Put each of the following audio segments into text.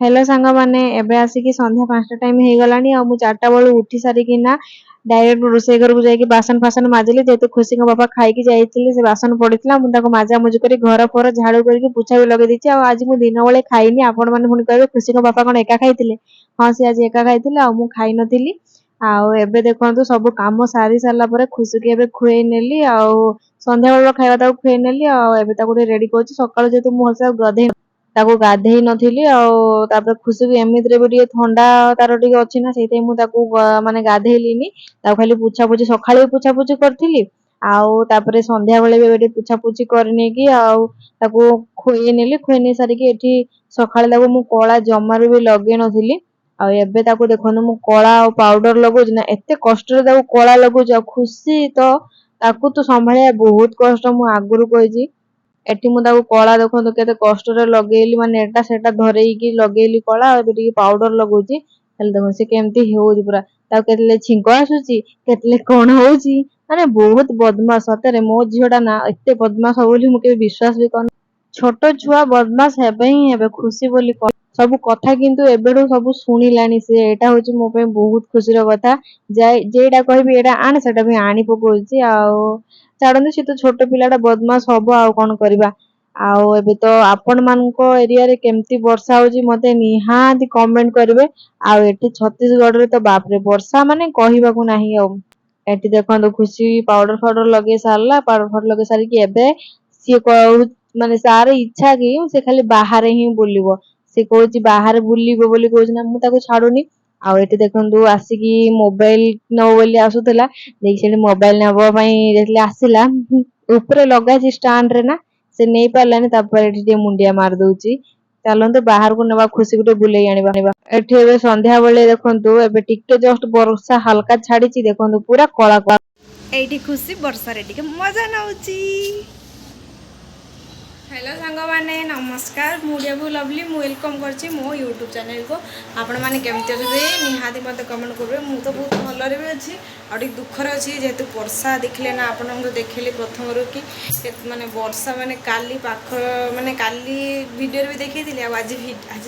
Hello ସାଙ୍ଗମାନେ, ଏବେ ଆସିକି ସନ୍ଧ୍ୟା 5ଟା ଟାଇମ୍ ହେଇଗଲାଣି ଆଉ ମୁଁ 4ଟା ବେଳୁ ଉଠି ସାରିକିନା ଡାଇରେକ୍ଟ ରୋଷେଇ ଘରକୁ ଯାଇକି ବାସନ ଫାସନ ମାଜିଲି। ଯେହେତୁ ଖୁସିଙ୍କ ବାପା ଖାଇକି ଯାଇଥିଲେ, ସେ ବାସନ ପଡିଥିଲା, ମୁଁ ତାକୁ ମାଜାମୁଜି କରି ଘର ଫର ଝାଡୁ କରିକି ପୋଛା ବି ଲଗେଇ ଦେଇଛି। ଆଉ ଆଜି ମୁଁ ଦିନ ବେଳେ ଖାଇନି। ଆପଣ ମାନେ ପୁଣି କହିବେ, ଖୁସିଙ୍କ ବାପା କଣ ଏକା ଖାଇଥିଲେ? ହଁ, ସେ ଆଜି ଏକା ଖାଇଥିଲେ ଆଉ ମୁଁ ଖାଇନଥିଲି। ଆଉ ଏବେ ଦେଖନ୍ତୁ, ସବୁ କାମ ସାରି ସାରିଲା ପରେ ଖୁସିକି ଏବେ ଖୁଏଇ ନେଲି ଆଉ ସନ୍ଧ୍ୟାବେଳର ଖାଇବା ତାକୁ ଖୁଏଇ ନେଲି ଆଉ ଏବେ ତାକୁ ଟିକେ ରେଡି କରୁଛି। ସକାଳୁ ଯେହେତୁ ମୁଁ ଭଲସେ ଆଉ ତାକୁ ଗାଧେଇ ନଥିଲି ଆଉ ତାପରେ ଖୁସିକୁ ଏମିତିରେ ବି ଟିକେ ଥଣ୍ଡା ତାର ଟିକେ ଅଛି ନା, ସେଇଥିପାଇଁ ମୁଁ ତାକୁ ମାନେ ଗାଧେଇଲିନି। ତାକୁ ଖାଲି ପୋଛା ପୋଛି, ସକାଳେ ବି ପୋଛା ପୋଛି କରିଥିଲି ଆଉ ତାପରେ ସନ୍ଧ୍ୟା ବେଳେ ବି ଏବେ ଟିକେ ପୋଛା ପୋଛି କରିନେଇକି ଆଉ ତାକୁ ଖୁଏଇ ନେଲି। ଖୁଏଇ ନେଇ ସାରିକି ଏଠି ସକାଳେ ତାକୁ ମୁଁ କଳା ଜମାରୁ ବି ଲଗେଇ ନଥିଲି ଆଉ ଏବେ ତାକୁ ଦେଖନ୍ତୁ, ମୁଁ କଳା ଆଉ ପାଉଡର ଲଗଉଛି ନା, ଏତେ କଷ୍ଟରେ ତାକୁ କଳା ଲଗଉଛି। ଆଉ ଖୁସି ତ, ତାକୁ ତ ସମ୍ଭାଳିବା ବହୁତ କଷ୍ଟ, ମୁଁ ଆଗରୁ କହିଛି। ଏଠି ମୁଁ ତାକୁ କଳା ଦେଖନ୍ତୁ କେତେ କଷ୍ଟରେ ଲଗେଇଲି, ମାନେ ଏଟା ସେଟା ଧରେଇକି ଲଗେଇଲି କଳା ଆଉ ଏବେ ଟିକେ ପାଉଡର ଲଗଉଛି। ହେଲେ ଦେଖନ୍ତୁ, ସେ କେମିତି ହଉଛି ପୁରା। ତାକୁ କେତେବେଳେ ଛିଙ୍କ ଆସୁଛି, କେତେବେଳେ କଣ ହଉଛି, ମାନେ ବହୁତ ବଦମାସ। ସତରେ ମୋ ଝିଅ ଟା ନା ଏତେ ବଦମାସ ହବ ବୋଲି ମୁଁ କେବେ ବିଶ୍ୱାସ ବି କରିନି। ଛୋଟ ଛୁଆ ବଦମାସ ହେବେ ହିଁ ହେବେ। ଖୁସି ବୋଲି ସବୁ କଥା କିନ୍ତୁ ଏବେଠୁ ସବୁ ଶୁଣିଲାଣି ସେ। ଏଇଟା ହଉଛି ମୋ ପାଇଁ ବହୁତ ଖୁସିର କଥା। ଯାଇ ଯେଇଟା କହିବି ଏଇଟା ଆଣେ, ସେଟା ବି ଆଣି ପକଉଛି। ଆଉ ଛାଡନ୍ତୁ, ସେ ତ ଛୋଟ ପିଲାଟା, ବଦମାସ ହବ, ଆଉ କଣ କରିବା? ଆଉ ଏବେ ତ ଆପଣ ମାନଙ୍କ ଏରିଆରେ କେମିତି ବର୍ଷା ହଉଛି, ମତେ ନିହାତି କମେଣ୍ଟ କରିବେ। ଆଉ ଏଠି ଛତିଶଗଡରେ ତ ବାପରେ ବର୍ଷା, ମାନେ କହିବାକୁ ନାହିଁ। ଆଉ ଏଠି ଦେଖନ୍ତୁ, ଖୁସି ପାଉଡର ଫାଉଡର ଲଗେଇ ସାରିଲା। ପାଉଡର ଫାଉଡର ଲଗେଇ ସାରିକି ଏବେ ସିଏ କହୁ ମାନେ ତାର ଇଚ୍ଛା କି ସେ ଖାଲି ବାହାରେ ହିଁ ବୁଲିବ। ସେ କହୁଛି ବାହାରେ ବୁଲିବ ବୋଲି କହୁଛି ନା, ମୁଁ ତାକୁ ଛାଡୁନି। ଆଉ ଏଠି ଦେଖନ୍ତୁ, ଆସିକି ମୋବାଇଲ ନବ ବୋଲି ଆସୁଥିଲା। ଦେଖି ସେଠି ମୋବାଇଲ ନବା ପାଇଁ ଯେତେବେଳେ ଆସିଲା, ଉପରେ ଲଗାଛି ଷ୍ଟାଣ୍ଡ ରେ ନା, ସେ ନେଇ ପାରିଲାନି। ତାପରେ ଏଠି ଟିକେ ମୁଣ୍ଡିଆ ମାରି ଦଉଛି। ଚାଲନ୍ତୁ ବାହାରକୁ ନେବା, ଖୁସିକୁ ଟିକେ ବୁଲେଇ ଆଣିବା। ଏଠି ଏବେ ସନ୍ଧ୍ୟା ବେଳେ ଦେଖନ୍ତୁ, ଏବେ ଟିକେ ଜଷ୍ଟ ବର୍ଷା ହାଲକା ଛାଡିଛି। ଦେଖନ୍ତୁ, ପୁରା କଳା କଳା। ଏଇଠି ଖୁସି ବର୍ଷାରେ ଟିକେ ମଜା ନେଉଛି। ହ୍ୟାଲୋ ସାଙ୍ଗମାନେ, ନମସ୍କାର। ମୁଁ ରିୟାବୁ ଲଭଲି, ମୁଁ welcome କରିଛି ମୋ ୟୁଟ୍ୟୁବ୍ ଚ୍ୟାନେଲକୁ। ଆପଣମାନେ କେମିତି ଅଛନ୍ତି, ନିହାତି ମୋତେ କମେଣ୍ଟ କରିବେ। ମୁଁ ତ ବହୁତ ଭଲରେ ବି ଅଛି ଆଉ ଟିକେ ଦୁଃଖରେ ଅଛି, ଯେହେତୁ ବର୍ଷା ଦେଖିଲେ ନା, ଆପଣଙ୍କୁ ଦେଖିଲି ପ୍ରଥମରୁ କି ମାନେ ବର୍ଷା ମାନେ କାଲି ପାଖ ମାନେ କାଲି ଭିଡ଼ିଓରେ ବି ଦେଖେଇଥିଲି ଆଉ ଆଜି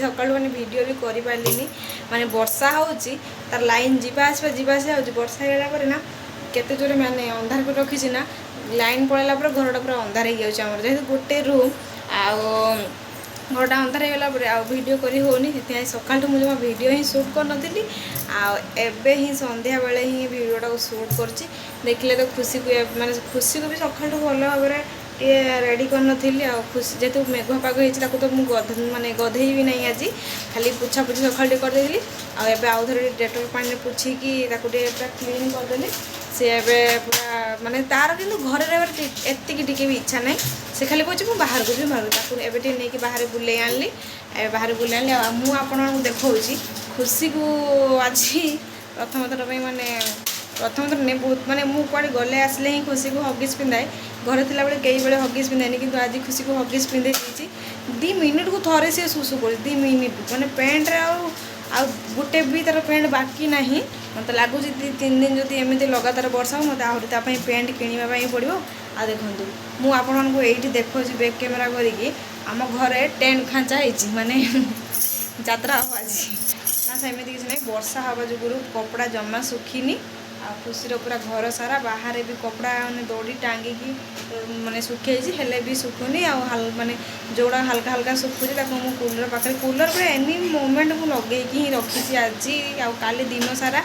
ସକାଳୁ ମାନେ ଭିଡ଼ିଓ ବି କରିପାରିଲିନି। ମାନେ ବର୍ଷା ହେଉଛି, ତାର ଲାଇନ୍ ଯିବା ଆସିବା ଯିବା ଆସିବା ହେଉଛି। ବର୍ଷା ହେଇଗଲା ପରେ ନା କେତେ ଜୋରେ ମାନେ ଅନ୍ଧାର କରି ରଖିଛି ନା, ଲାଇନ୍ ପଳେଇଲା ପରେ ଘରଟା ପୁରା ଅନ୍ଧାର ହେଇଯାଉଛି ଆମର, ଯେହେତୁ ଗୋଟେ ରୁମ୍। ଆଉ ଘରଟା ଅନ୍ଧାର ହେଇଗଲା ପରେ ଆଉ ଭିଡ଼ିଓ କରି ହେଉନି। ସେଥିପାଇଁ ସକାଳଠୁ ମୁଁ ଜମା ଭିଡ଼ିଓ ହିଁ ସୁଟ୍ କରିନଥିଲି ଆଉ ଏବେ ହିଁ ସନ୍ଧ୍ୟାବେଳେ ହିଁ ଭିଡ଼ିଓଟାକୁ ସୁଟ୍ କରୁଛି। ଦେଖିଲେ ତ, ଖୁସିକୁ ମାନେ ଖୁସିକୁ ବି ସକାଳଠୁ ଭଲ ଭାବରେ ଟିକେ ରେଡ଼ି କରିନଥିଲି। ଆଉ ଖୁସି ଯେହେତୁ ମେଘୁଆ ପାଗ ହେଇଛି, ତାକୁ ତ ମୁଁ ମାନେ ଗଧେଇବି ନାହିଁ ଆଜି। ଖାଲି ପୋଛାପୋଛି ସକାଳୁ ଟିକେ କରିଦେଇଥିଲି ଆଉ ଏବେ ଆଉ ଥରେ ଡେଟଲ୍ ପାଣିରେ ପୋଛିକି ତାକୁ ଟିକେ ପୁରା କ୍ଲିନ୍ କରିଦେଲି। ସେ ଏବେ ପୁରା ମାନେ ତାର କିନ୍ତୁ ଘରେ ରହିବାର ଏତିକି ଟିକେ ବି ଇଚ୍ଛା ନାହିଁ। ସେ ଖାଲି କହୁଛି ମୁଁ ବାହାରକୁ ଯିବି, ବାହାରକୁ। ତାକୁ ଏବେ ଟିକେ ନେଇକି ବାହାରେ ବୁଲେଇ ଆଣିଲି। ଏବେ ବାହାରେ ବୁଲେଇ ଆଣିଲି ଆଉ ମୁଁ ଆପଣଙ୍କୁ ଦେଖାଉଛି ଖୁସିକୁ। ଆଜି ପ୍ରଥମ ଥର ପାଇଁ, ମାନେ ପ୍ରଥମ ଥର ନୁହେଁ, ବହୁତ ମାନେ ମୁଁ କୁଆଡ଼େ ଗଲେ ଆସିଲେ ହିଁ ଖୁସିକୁ ହଗିସ୍ ପିନ୍ଧାଏ। ଘରେ ଥିଲାବେଳେ କେହି ବେଳେ ହଗିସ୍ ପିନ୍ଧାଏନି, କିନ୍ତୁ ଆଜି ଖୁସିକୁ ହଗିସ୍ ପିନ୍ଧେଇ ଦେଇଛି। 2 ମିନିଟ୍କୁ ଥରେ ସେ ଶୁଶୁ କରୁଛି। 2 ମିନିଟ୍ ମାନେ ପ୍ୟାଣ୍ଟରେ ଆଉ ଆଉ ଗୋଟେ ବି ତାର ପ୍ୟାଣ୍ଟ ବାକି ନାହିଁ। ମୋତେ ଲାଗୁଛି 2-3 ଦିନ ଯଦି ଏମିତି ଲଗାତାର ବର୍ଷା ହେବ, ମୋତେ ଆହୁରି ତା ପାଇଁ ପ୍ୟାଣ୍ଟ କିଣିବା ପାଇଁ ପଡ଼ିବ। ଆଉ ଦେଖନ୍ତୁ, ମୁଁ ଆପଣମାନଙ୍କୁ ଏଇଠି ଦେଖାଉଛି ବ୍ୟାକ୍ କ୍ୟାମେରା କରିକି, ଆମ ଘରେ ଟେଣ୍ଟ ଖାଞ୍ଚା ହେଇଛି, ମାନେ ଯାତ୍ରା ହେବ ଆଜି। ନା, ସେମିତି କିଛି ନାହିଁ। ବର୍ଷା ହେବା ଯୋଗୁରୁ କପଡ଼ା ଜମା ଶୁଖିନି ଆଉ ଖୁସିର ପୁରା ଘର ସାରା, ବାହାରେ ବି କପଡ଼ା ମାନେ ଦଉଡ଼ି ଟାଙ୍ଗିକି ମାନେ ଶୁଖେଇଛି, ହେଲେ ବି ଶୁଖୁନି। ଆଉ ମାନେ ଯେଉଁଗୁଡ଼ା ହାଲକା ହାଲକା ଶୁଖୁଛି, ତାକୁ ମୁଁ କୁଲର୍ ପାଖରେ, କୁଲର୍ ପୁରା ଏନି ମୋମେଣ୍ଟ ମୁଁ ଲଗେଇକି ହିଁ ରଖିଛି। ଆଜି ଆଉ କାଲି ଦିନ ସାରା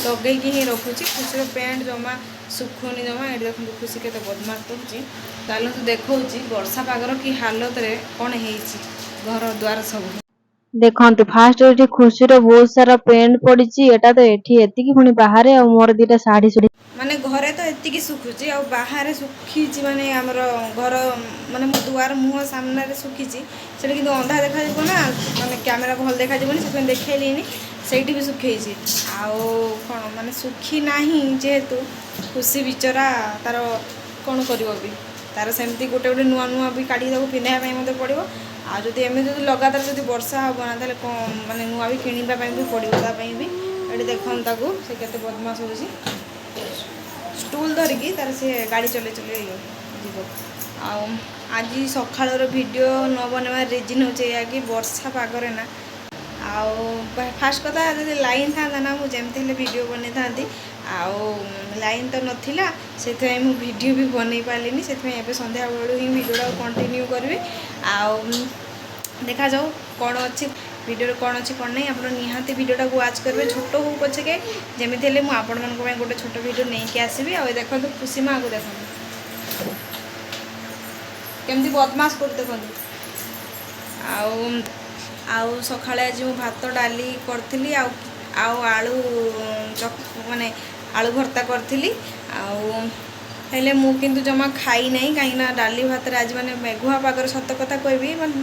ଲଗେଇକି ହିଁ ରଖୁଛି। ଖୁସିର ପ୍ୟାଣ୍ଟ ଜମା ଶୁଖୁନି ଜମା। ଏଠି ଦେଖନ୍ତୁ, ଖୁସି କେତେ ବଦମାସ ହେଉଛି। ଚାଲନ୍ତୁ ଦେଖାଉଛି ବର୍ଷା ପାଗର କି ହାଲତରେ କ'ଣ ହେଇଛି ଘର ଦ୍ୱାର ସବୁ। ଦେଖନ୍ତୁ, ଫାଷ୍ଟ ଏଠି ଖୁସିର ବହୁତ ସାରା ପ୍ୟାଣ୍ଟ ପଡିଛି। ଏଟା ତ ଏଠି ଏତିକି, ପୁଣି ବାହାରେ ଆଉ ମୋର ଦିଟା ଶାଢୀ ମାନେ ଘରେ ତ ଏତିକି ଶୁଖୁଛି ଆଉ ବାହାରେ ଶୁଖିଛି, ମାନେ ଆମର ଘର ମାନେ ମୋ ଦୁଆର ମୁହଁ ସାମ୍ନାରେ ଶୁଖିଛି। ସେଠି କିନ୍ତୁ ଅନ୍ଧାର ଦେଖାଯିବ ନା, ମାନେ କ୍ୟାମେରା ଭଲ ଦେଖାଯିବନି, ସେଥିପାଇଁ ଦେଖେଇଲିନି। ସେଇଠି ବି ଶୁଖେଇଛି। ଆଉ କ'ଣ ମାନେ ଶୁଖି ନାହିଁ ଯେହେତୁ, ଖୁସି ବିଚରା ତାର କ'ଣ କରିବ ବି? ତାର ସେମିତି ଗୋଟେ ଗୋଟେ ନୂଆ ନୂଆ ବି କାଢ଼ିକି ତାକୁ ପିନ୍ଧାଇବା ପାଇଁ ମୋତେ ପଡ଼ିବ। ଆଉ ଯଦି ଏମିତି ଯଦି ଲଗାତାର ଯଦି ବର୍ଷା ହେବ ନା, ତାହେଲେ କ'ଣ ମାନେ ନୂଆ ବି କିଣିବା ପାଇଁ ବି ପଡ଼ିବ ତା ପାଇଁ ବି। ଏଠି ଦେଖନ୍ତୁ ତାକୁ, ସେ କେତେ ବଦମାସ ହେଉଛି। ଷ୍ଟୁଲ୍ ଧରିକି ତାର ସେ ଗାଡ଼ି ଚଲେଇ ଚଲେଇ ଯିବ। ଆଉ ଆଜି ସକାଳର ଭିଡ଼ିଓ ନ ବନେଇବା ରିଜିନ୍ ହେଉଛି ଏଇଆ କି ବର୍ଷା ପାଗରେ ନା ଆଉ ଫାଷ୍ଟ କଥା, ଯଦି ଲାଇନ୍ ଥାନ୍ତା ନା, ମୁଁ ଯେମିତି ହେଲେ ଭିଡ଼ିଓ ବନେଇଥାନ୍ତି। ଆଉ ଲାଇନ୍ ତ ନଥିଲା, ସେଥିପାଇଁ ମୁଁ ଭିଡ଼ିଓ ବି ବନେଇ ପାରିଲିନି। ସେଥିପାଇଁ ଏବେ ସନ୍ଧ୍ୟାବେଳୁ ହିଁ ଭିଡ଼ିଓଟାକୁ କଣ୍ଟିନ୍ୟୁ କରିବି। ଆଉ ଦେଖାଯାଉ କ'ଣ ଅଛି ଭିଡ଼ିଓରେ, କ'ଣ ଅଛି କ'ଣ ନାହିଁ। ଆପଣ ନିହାତି ଭିଡ଼ିଓଟାକୁ ୱାଚ୍ କରିବେ, ଛୋଟ ହଉ ପଛକେ, ଯେମିତି ହେଲେ ମୁଁ ଆପଣମାନଙ୍କ ପାଇଁ ଗୋଟେ ଛୋଟ ଭିଡ଼ିଓ ନେଇକି ଆସିବି। ଆଉ ଏ ଦେଖନ୍ତୁ, ଖୁସି ମାଆକୁ ଦେଖନ୍ତୁ କେମିତି ବଦମାସ କରୁ ଦେଖନ୍ତୁ। ଆଉ ସକାଳେ ଆଜି ମୁଁ ଭାତ ଡାଲି କରିଥିଲି, ଆଉ ଆଳୁ ମାନେ ଆଳୁ ଭର୍ତ୍ତା କରିଥିଲି। ଆଉ ହେଲେ ମୁଁ କିନ୍ତୁ ଜମା ଖାଇନାହିଁ, କାହିଁକିନା ଡାଲି ଭାତରେ ଆଜି ମାନେ ମେଘୁଆ ପାଗରେ, ସତ କଥା କହିବି, ମାନେ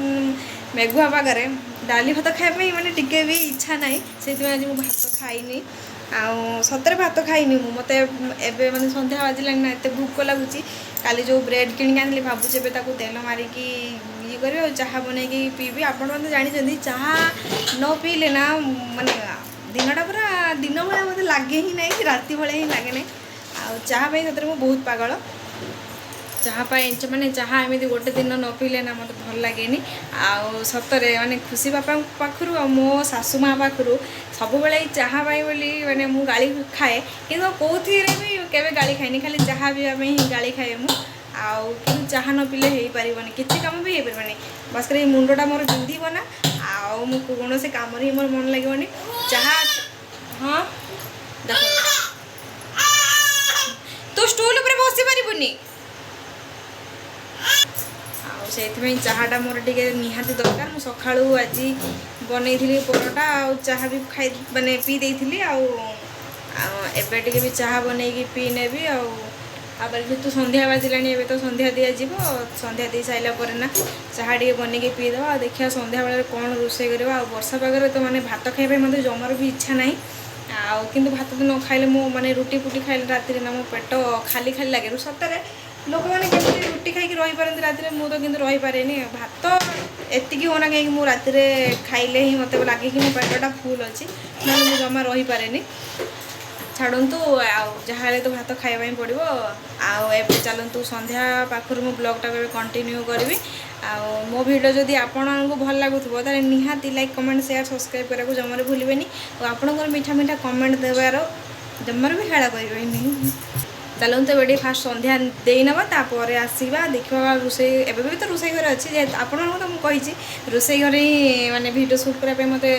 ମେଘୁଆ ପାଗରେ ଡାଲି ଭାତ ଖାଇବା ପାଇଁ ମାନେ ଟିକେ ବି ଇଚ୍ଛା ନାହିଁ। ସେଇଥିପାଇଁ ଆଜି ମୁଁ ଭାତ ଖାଇନି। ଆଉ ସତରେ ଭାତ ଖାଇନି ମୁଁ। ମୋତେ ଏବେ ମାନେ ସନ୍ଧ୍ୟା ବାଜିଲାଣି ନା, ଏତେ ଭୋକ ଲାଗୁଛି। କାଲି ଯେଉଁ ବ୍ରେଡ଼୍ କିଣିକି ଆଣିଥିଲି, ଭାବୁଛି ଏବେ ତାକୁ ତେଲ ମାରିକି ଇଏ କରିବି ଆଉ ଚାହା ବନେଇକି ପିଇବି। ଆପଣମାନେ ତ ଜାଣିଛନ୍ତି, ଚାହା ନ ପିଇଲେ ନା ମାନେ ଦିନଟା ପୁରା ଦିନ ଭଳିଆ ମୋତେ ଲାଗେ ହିଁ ନାହିଁ କି ରାତି ଭଳିଆ ହିଁ ଲାଗେ ନାହିଁ। ଆଉ ଚାହା ପାଇଁ ସତରେ ମୁଁ ବହୁତ ପାଗଳ। ଚାହା ପାଇଁ ମାନେ ଚାହା ଏମିତି ଗୋଟେ ଦିନ ନ ପିଇଲେ ନା ମୋତେ ଭଲ ଲାଗେନି। ଆଉ ସତରେ ମାନେ ଖୁସି ବାପାଙ୍କ ପାଖରୁ ଆଉ ମୋ ଶାଶୁ ମା ପାଖରୁ ସବୁବେଳେ ଏଇ ଚାହା ପାଇଁ ବୋଲି ମାନେ ମୁଁ ଗାଳି ଖାଏ। କିନ୍ତୁ କେଉଁଥିରେ ବି କେବେ ଗାଳି ଖାଏନି, ଖାଲି ଚାହା ପିଇବା ପାଇଁ ହିଁ ଗାଳି ଖାଏ ମୁଁ। ଆଉ କିନ୍ତୁ ଚାହା ନ ପିଇଲେ ହେଇପାରିବନି, କିଛି କାମ ବି ହେଇପାରିବନି। ବାସ୍ କରି ଏଇ ମୁଣ୍ଡଟା ମୋର ବିନ୍ଧିବ ନା, ଆଉ ମୁଁ କୌଣସି କାମରେ ହିଁ ମୋର ମନ ଲାଗିବନି। ଚାହା, ହଁ ଦେଖ, ତୁ ଷ୍ଟୁଲ୍ ଉପରେ ବସି ପାରିବୁନି। ଆଉ ସେଇଥିପାଇଁ ଚାହାଟା ମୋର ଟିକେ ନିହାତି ଦରକାର। ମୁଁ ସକାଳୁ ଆଜି ବନେଇଥିଲି ପରଟା ଆଉ ଚାହା ବି ଖାଇ ମାନେ ପିଇ ଦେଇଥିଲି। ଆଉ ଏବେ ଟିକେ ବି ଚାହା ବନେଇକି ପିଇ ନେବି। ଆଉ ତାପରେ ଯେହେତୁ ସନ୍ଧ୍ୟା ବାଜିଲାଣି, ଏବେ ତ ସନ୍ଧ୍ୟା ଦିଆଯିବ। ସନ୍ଧ୍ୟା ଦେଇ ସାରିଲା ପରେ ନା ଚାହା ଟିକେ ବନେଇକି ପିଇଦେବା। ଆଉ ଦେଖିବା ସନ୍ଧ୍ୟାବେଳରେ କ'ଣ ରୋଷେଇ କରିବା। ଆଉ ବର୍ଷା ପାଗରେ ତ ମାନେ ଭାତ ଖାଇବା ପାଇଁ ମୋତେ ଜମାରୁ ବି ଇଚ୍ଛା ନାହିଁ। ଆଉ କିନ୍ତୁ ଭାତ ତ ନ ଖାଇଲେ, ମୁଁ ମାନେ ରୁଟି ଫୁଟି ଖାଇଲେ ରାତିରେ ନା ମୋ ପେଟ ଖାଲି ଖାଲି ଲାଗେ। ସତରେ ଲୋକମାନେ କେମିତି ରୁଟି ଖାଇକି ରହିପାରନ୍ତି ରାତିରେ? ମୁଁ ତ କିନ୍ତୁ ରହିପାରେନି। ଭାତ ଏତିକି ହଉନା କାହିଁକି, ମୁଁ ରାତିରେ ଖାଇଲେ ହିଁ ମୋତେ ଲାଗେ କି ମୋ ପେଟଟା ଫୁଲ୍ ଅଛି, ନହେଲେ ମୁଁ ଜମା ରହିପାରେନି। ଛାଡ଼ନ୍ତୁ, ଆଉ ଯାହା ହେଲେ ତ ଭାତ ଖାଇବା ପାଇଁ ପଡ଼ିବ। ଆଉ ଏବେ ଚାଲନ୍ତୁ, ସନ୍ଧ୍ୟା ପାଖରୁ ମୁଁ ବ୍ଲଗ୍ଟାକୁ ଏବେ କଣ୍ଟିନ୍ୟୁ କରିବି। ଆଉ ମୋ ଭିଡ଼ିଓ ଯଦି ଆପଣଙ୍କୁ ଭଲ ଲାଗୁଥିବ, ତାହେଲେ ନିହାତି ଲାଇକ୍, କମେଣ୍ଟ, ସେୟାର, ସବସ୍କ୍ରାଇବ୍ କରିବାକୁ ଜମାରୁ ଭୁଲିବେନି। ଆଉ ଆପଣଙ୍କର ମିଠା ମିଠା କମେଣ୍ଟ ଦେବାର ଜମାରୁ ବି ହେଳା କରିବେନି। ଚାଲନ୍ତୁ, ଏବେ ଟିକେ ଫାଷ୍ଟ ସନ୍ଧ୍ୟା ଦେଇନେବା, ତାପରେ ଆସିବା, ଦେଖିବା ରୋଷେଇ। ଏବେ ବି ତ ରୋଷେଇ ଘରେ ଅଛି, ଯେହେତୁ ଆପଣଙ୍କୁ ତ ମୁଁ କହିଛି, ରୋଷେଇ ଘରେ ହିଁ ମାନେ ଭିଡ଼ିଓ ସୁଟ୍ କରିବା ପାଇଁ ମୋତେ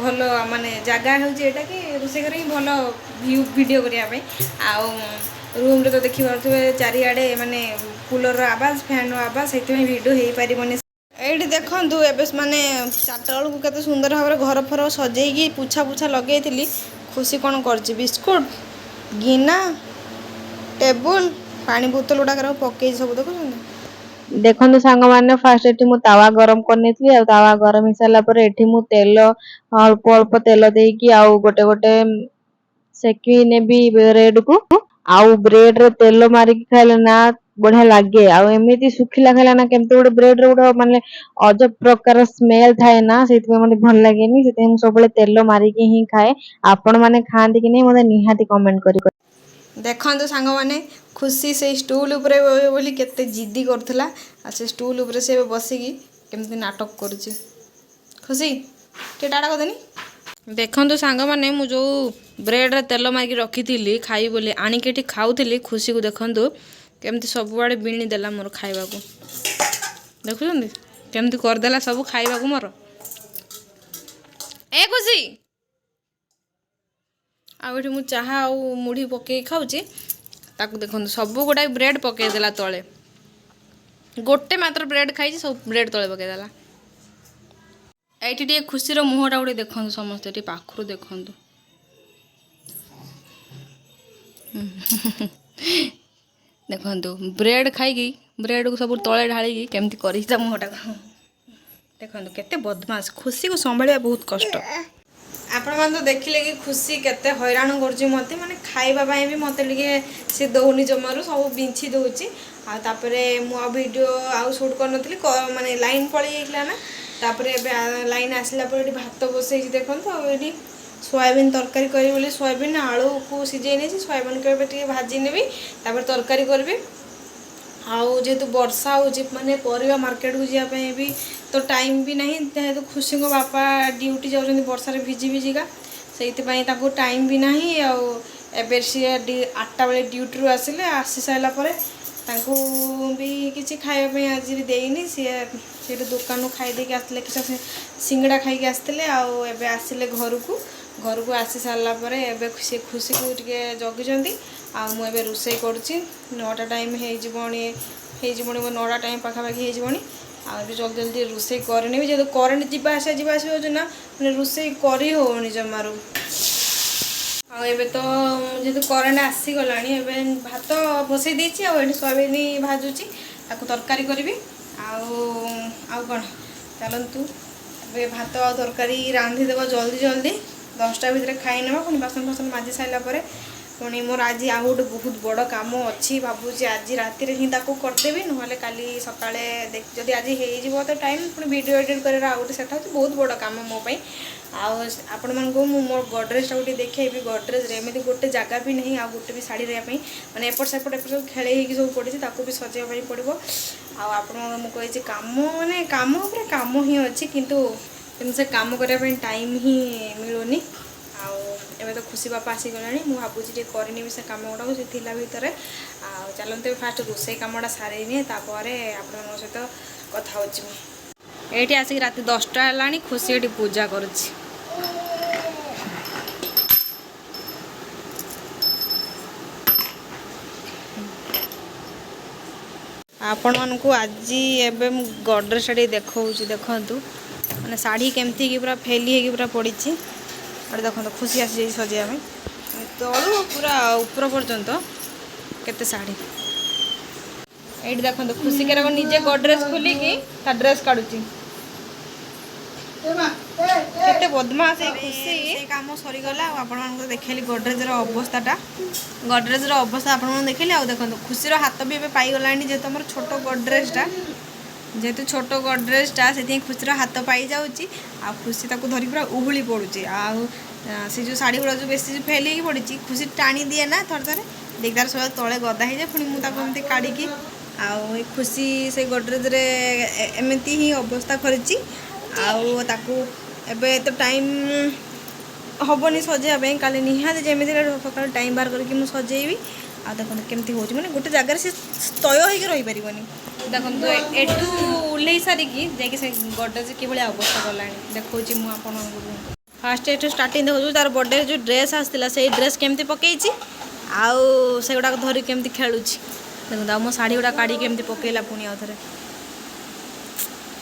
ଭଲ ମାନେ ଜାଗା ହେଉଛି ଏଇଟା କି ରୋଷେଇ ଘରେ ହିଁ ଭଲ ଭ୍ୟୁ ଭିଡ଼ିଓ କରିବା ପାଇଁ। ଆଉ ରୁମ୍ରେ ତ ଦେଖିପାରୁଥିବେ, ଚାରିଆଡ଼େ ମାନେ କୁଲର୍ର ଆବାଜ, ଫ୍ୟାନ୍ର ଆବାଜ, ସେଥିପାଇଁ ଭିଡ଼ିଓ ହେଇପାରିବନି। ଏଇଠି ଦେଖନ୍ତୁ, ଏବେ ମାନେ 4ଟା ବେଳକୁ କେତେ ସୁନ୍ଦର ଭାବରେ ଘର ଫର ସଜେଇକି ପୁଛା ପୁଛା ଲଗେଇଥିଲି। ଖୁସି କ'ଣ କରିଛି? ବିସ୍କୁଟ, ଗିନା, ଟେବୁଲ, ପାଣି ବୋତଲ ଗୁଡ଼ାକର ପକେଇଛି ସବୁ, ଦେଖୁଛନ୍ତି। ଦେଖନ୍ତୁ ସାଙ୍ଗମାନେ, ଫାଷ୍ଟ ଏଠି ମୁଁ ତାୱା ଗରମ କରିନେଇଥିଲି। ଆଉ ତାୱା ଗରମ ହେଇସାରିଲା ପରେ ଏଠି ମୁଁ ତେଲ, ଅଳ୍ପ ଅଳ୍ପ ତେଲ ଦେଇକି ଆଉ ଗୋଟେ ଗୋଟେ ସେକି ନେବି ବ୍ରେଡ କୁ। ଆଉ ବ୍ରେଡ ରେ ତେଲ ମାରିକି ଖାଇଲେ ନା ବଢିଆ ଲାଗେ। ଆଉ ଏମିତି ଶୁଖିଲା ଖାଇଲା ନା କେମିତି ଗୋଟେ ବ୍ରେଡ ର ଗୋଟେ ମାନେ ଅଜବ ପ୍ରକାର ସ୍ମେଲ ଥାଏ ନା, ସେଇଥିପାଇଁ ମତେ ଭଲ ଲାଗେନି। ସେଥିପାଇଁ ମୁଁ ସବୁବେଳେ ତେଲ ମାରିକି ହିଁ ଖାଏ। ଆପଣ ମାନେ ଖାଆନ୍ତି କି ନାହିଁ, ମତେ ନିହାତି କମେଣ୍ଟ କରି ଦେଖନ୍ତୁ ସାଙ୍ଗମାନେ, ଖୁସି ସେଇ ଷ୍ଟୁଲ୍ ଉପରେ ବୋଲି କେତେ ଜିଦି କରୁଥିଲା। ଆଉ ସେ ଷ୍ଟୁଲ୍ ଉପରେ ସେ ଏବେ ବସିକି କେମିତି ନାଟକ କରୁଛି। ଖୁସି, ଟିକେ ଟାଟା କରିଦେନି। ଦେଖନ୍ତୁ ସାଙ୍ଗମାନେ, ମୁଁ ଯେଉଁ ବ୍ରେଡ଼ରେ ତେଲ ମାରିକି ରଖିଥିଲି ଖାଇବି ବୋଲି, ଆଣିକି ଏଠି ଖାଉଥିଲି। ଖୁସିକୁ ଦେଖନ୍ତୁ କେମିତି ସବୁଆଡ଼େ ବିଣି ଦେଲା ମୋର ଖାଇବାକୁ। ଦେଖୁଛନ୍ତି କେମିତି କରିଦେଲା ସବୁ ଖାଇବାକୁ ମୋର। ଏ ଖୁସି! ଆଉ ଏଠି ମୁଁ ଚାହା ଆଉ ମୁଢ଼ି ପକେଇକି ଖାଉଛି। ତାକୁ ଦେଖନ୍ତୁ, ସବୁ ଗୁଡ଼ାଏ ବ୍ରେଡ଼ ପକେଇଦେଲା ତଳେ। ଗୋଟେ ମାତ୍ର ବ୍ରେଡ଼ ଖାଇଛି, ସବୁ ବ୍ରେଡ଼ ତଳେ ପକେଇଦେଲା। ଏଇଠି ଟିକେ ଖୁସିର ମୁହଁଟା ଗୋଟେ ଦେଖନ୍ତୁ ସମସ୍ତେ, ଟିକେ ପାଖରୁ ଦେଖନ୍ତୁ। ଦେଖନ୍ତୁ, ବ୍ରେଡ଼ ଖାଇକି ବ୍ରେଡ଼କୁ ସବୁ ତଳେ ଢାଳିକି କେମିତି କରିଛି ତା ମୁହଁଟାକୁ। ଦେଖନ୍ତୁ କେତେ ବଦମାସ। ଖୁସିକୁ ସମ୍ଭାଳିବା ବହୁତ କଷ୍ଟ। ଆପଣମାନେ ତ ଦେଖିଲେ କି ଖୁସି କେତେ ହଇରାଣ କରୁଛି ମୋତେ। ମାନେ ଖାଇବା ପାଇଁ ବି ମୋତେ ଟିକେ ସେ ଦେଉନି ଜମାରୁ, ସବୁ ବିଞ୍ଛି ଦେଉଛି। ଆଉ ତାପରେ ମୁଁ ଆଉ ଭିଡ଼ିଓ ଆଉ ସୁଟ୍ କରିନଥିଲି, ମାନେ ଲାଇନ୍ ପଳେଇ ଯାଇଥିଲା ନା। ତାପରେ ଏବେ ଲାଇନ୍ ଆସିଲା ପରେ ଏଠି ଭାତ ବସେଇଛି ଦେଖନ୍ତୁ। ଆଉ ଏଠି ସୋୟାବିନ୍ ତରକାରୀ କରିବି ବୋଲି ସୋୟାବିନ୍ ଆଳୁକୁ ସିଝେଇ ନେଇଛି। ସୋୟାବିନ୍କୁ ଏବେ ଟିକେ ଭାଜି ନେବି, ତାପରେ ତରକାରୀ କରିବି। ଆଉ ଯେହେତୁ ବର୍ଷା ହେଉଛି, ମାନେ ପରିବା ମାର୍କେଟକୁ ଯିବା ପାଇଁ ବି ତ ଟାଇମ୍ ବି ନାହିଁ, ଯେହେତୁ ଖୁସିଙ୍କ ବାପା ଡ୍ୟୁଟି ଯାଉଛନ୍ତି ବର୍ଷାରେ ଭିଜି ଭିଜିକା, ସେଇଥିପାଇଁ ତାଙ୍କୁ ଟାଇମ୍ ବି ନାହିଁ। ଆଉ ଏବେ ସିଏ 8ଟା ବେଳେ ଡ୍ୟୁଟିରୁ ଆସିଲେ। ଆସି ସାରିଲା ପରେ ତାଙ୍କୁ ବି କିଛି ଖାଇବା ପାଇଁ ଆଜି ବି ଦେଇନି। ସିଏ ସେଇଠୁ ଦୋକାନରୁ ଖାଇ ଦେଇକି ଆସିଥିଲେ, କିଛି ସିଙ୍ଗଡ଼ା ଖାଇକି ଆସିଥିଲେ। ଆଉ ଏବେ ଆସିଲେ ଘରକୁ। ଘରକୁ ଆସି ସାରିଲା ପରେ ଏବେ ସିଏ ଖୁସିକୁ ଟିକେ ଜଗିଛନ୍ତି ଆଉ ମୁଁ ଏବେ ରୋଷେଇ କରୁଛି। 9ଟା ଟାଇମ୍ ହେଇଯିବଣି, ହେଇଯିବଣି, ମୋ 9ଟା ଟାଇମ୍ ପାଖାପାଖି ହେଇଯିବଣି। ଆଉ ଏବେ ଜଲ୍ଦି ଜଲ୍ଦି ରୋଷେଇ କରିନେବି, ଯେହେତୁ କରେଣ୍ଟ ଯିବା ଆସିବା ଯିବା ଆସିବା ହେଉଛି ନା, ମାନେ ରୋଷେଇ କରି ହେଉନି ଜମାରୁ। ଆଉ ଏବେ ତ ଯେହେତୁ କରେଣ୍ଟ ଆସିଗଲାଣି, ଏବେ ଭାତ ବସେଇ ଦେଇଛି ଆଉ ଏଠି ସୋୟାବିନ୍ ଭାଜୁଛି, ତାକୁ ତରକାରୀ କରିବି। ଆଉ ଆଉ କ'ଣ, ଚାଲନ୍ତୁ ଏବେ ଭାତ ଆଉ ତରକାରୀ ରାନ୍ଧିଦେବା ଜଲ୍ଦି ଜଲ୍ଦି, 10ଟା ଭିତରେ ଖାଇନେବା। ପୁଣି ବାସନ ଫାସନ ମାଜି ସାରିଲା ପରେ ପୁଣି ମୋର ଆଜି ଆଉ ଗୋଟେ ବହୁତ ବଡ଼ କାମ ଅଛି, ଭାବୁଛି ଆଜି ରାତିରେ ହିଁ ତାକୁ କରିଦେବି, ନହେଲେ କାଲି ସକାଳେ ଯଦି ଆଜି ହେଇଯିବ ତ ଟାଇମ୍, ପୁଣି ଭିଡ଼ିଓ ଏଡ଼ିଟ୍ କରିବାର ଆଉ ଗୋଟେ ସେଟା ହେଉଛି ବହୁତ ବଡ଼ କାମ ମୋ ପାଇଁ। ଆଉ ଆପଣମାନଙ୍କୁ ମୁଁ ମୋ ଗଡ଼ରେଜଟାକୁ ଟିକେ ଦେଖେଇବି। ଗଡ଼ରେଜରେ ଏମିତି ଗୋଟେ ଜାଗା ବି ନାହିଁ ଆଉ ଗୋଟେ ବି ଶାଢ଼ୀ ରହିବା ପାଇଁ, ମାନେ ଏପଟ ସେପଟ ଏପଟ ସବୁ ଖେଳେଇ ହେଇକି ସବୁ ପଡ଼ିଛି, ତାକୁ ବି ସଜେଇବା ପାଇଁ ପଡ଼ିବ। ଆଉ ଆପଣଙ୍କୁ ମୁଁ କହିଛି କାମ, ମାନେ କାମ ଉପରେ କାମ ହିଁ ଅଛି, କିନ୍ତୁ କିନ୍ତୁ ସେ କାମ କରିବା ପାଇଁ ଟାଇମ୍ ହିଁ ମିଳୁନି। ଆଉ ଏବେ ତ ଖୁସି ବାପା ଆସିଗଲାଣି, ମୁଁ ଭାବୁଛି ଟିକେ କରିନେବି ସେ କାମ ଗୁଡ଼ାକ ସେ ଥିଲା ଭିତରେ। ଆଉ ଚାଲନ୍ତୁ ଏବେ ଫାଷ୍ଟ ରୋଷେଇ କାମଟା ସାରିନିଏ, ତାପରେ ଆପଣଙ୍କ ସହିତ କଥା ହେଉଛି ମୁଁ। ଏଇଠି ଆସିକି ରାତି 10ଟା ହେଲାଣି, ଖୁସି ଏଠି ପୂଜା କରୁଛି। ଆପଣମାନଙ୍କୁ ଆଜି ଏବେ ମୁଁ ଗଡ଼ରେଜଟା ଟିକେ ଦେଖାଉଛି, ଦେଖନ୍ତୁ ମାନେ ଶାଢ଼ୀ କେମିତି ହେଇକି ପୁରା ଫେଲି ହେଇକି ପୁରା ପଡ଼ିଛି। ଏଠି ଦେଖନ୍ତୁ ଖୁସି ଆସିଯାଇଛି ସଜେଇବା ପାଇଁ, ତଳୁ ପୁରା ଉପର ପର୍ଯ୍ୟନ୍ତ କେତେ ଶାଢ଼ୀ। ଏଇଠି ଦେଖନ୍ତୁ ଖୁସି କେରକ ନିଜେ ଗଡ଼ରେଜ ଖୋଲିକି ତା ଡ୍ରେସ୍ କାଢୁଛି, କେତେ ବଦମାସ ଏଇ ଖୁସି। କାମ ସରିଗଲା ଆଉ ଆପଣମାନଙ୍କୁ ଦେଖେଇଲି ଗଡ଼ରେଜର ଅବସ୍ଥାଟା, ଗଡ଼ରେଜର ଅବସ୍ଥା ଆପଣମାନଙ୍କୁ ଦେଖେଇଲି। ଆଉ ଦେଖନ୍ତୁ ଖୁସିର ହାତ ବି ଏବେ ପାଇଗଲାଣି, ଯେହେତୁ ଆମର ଛୋଟ ଗଡ଼ରେଜଟା, ଯେହେତୁ ଛୋଟ ଗଡ଼ରେଜଟା ସେଥିପାଇଁ ଖୁସିର ହାତ ପାଇଯାଉଛି। ଆଉ ଖୁସି ତାକୁ ଧରିକି ପୁରା ଉହୁଳି ପଡ଼ୁଛି। ଆଉ ସେ ଯେଉଁ ଶାଢ଼ୀ ଗୁଡ଼ା ଯେଉଁ ବେଶୀ ଫେଲ୍ ହେଇକି ପଡ଼ିଛି, ଖୁସି ଟାଣି ଦିଏ ନା ଥରେ ଥରେ, ଦେଖି ତାର ସବୁ ତଳେ ଗଦା ହେଇଯାଏ, ପୁଣି ମୁଁ ତାକୁ ଏମିତି କାଢ଼ିକି। ଆଉ ଏ ଖୁସି ସେଇ ଗଡ଼ରେଜରେ ଏମିତି ହିଁ ଅବସ୍ଥା କରିଛି। ଆଉ ତାକୁ ଏବେ ତ ଟାଇମ୍ ହେବନି ସଜେଇବା ପାଇଁ, କାଲି ନିହାତି ଯେମିତି ହେଲେ ସକାଳୁ ଟାଇମ୍ ବାହାର କରିକି ମୁଁ ସଜେଇବି। ଆଉ ଦେଖନ୍ତୁ କେମିତି ହେଉଛି, ମାନେ ଗୋଟେ ଜାଗାରେ ସେ ସ୍ଥୟ ହେଇକି ରହିପାରିବନି। ଦେଖନ୍ତୁ ଏଠୁ ଓହ୍ଲେଇ ସାରିକି ଯାଇକି ସେ ଗଡ଼ରେଜ କିଭଳି ଅବସ୍ଥା କଲାଣି ଦେଖାଉଛି ମୁଁ ଆପଣଙ୍କୁ। ଫାଷ୍ଟ ଏଠୁ ଷ୍ଟାର୍ଟିଂ ଦେଖାଉଛୁ, ତାର ବର୍ଥଡେରେ ଯେଉଁ ଡ୍ରେସ୍ ଆସିଥିଲା ସେଇ ଡ୍ରେସ୍ କେମିତି ପକେଇଛି ଆଉ ସେଗୁଡ଼ାକ ଧରିକି କେମିତି ଖେଳୁଛି ଦେଖନ୍ତୁ। ଆଉ ମୋ ଶାଢ଼ୀ ଗୁଡ଼ା କାଢ଼ିକି କେମିତି ପକେଇଲା ପୁଣି ଆଉ ଥରେ।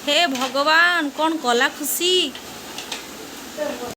ହେ ଭଗବାନ, କ'ଣ କଲା ଖୁସି।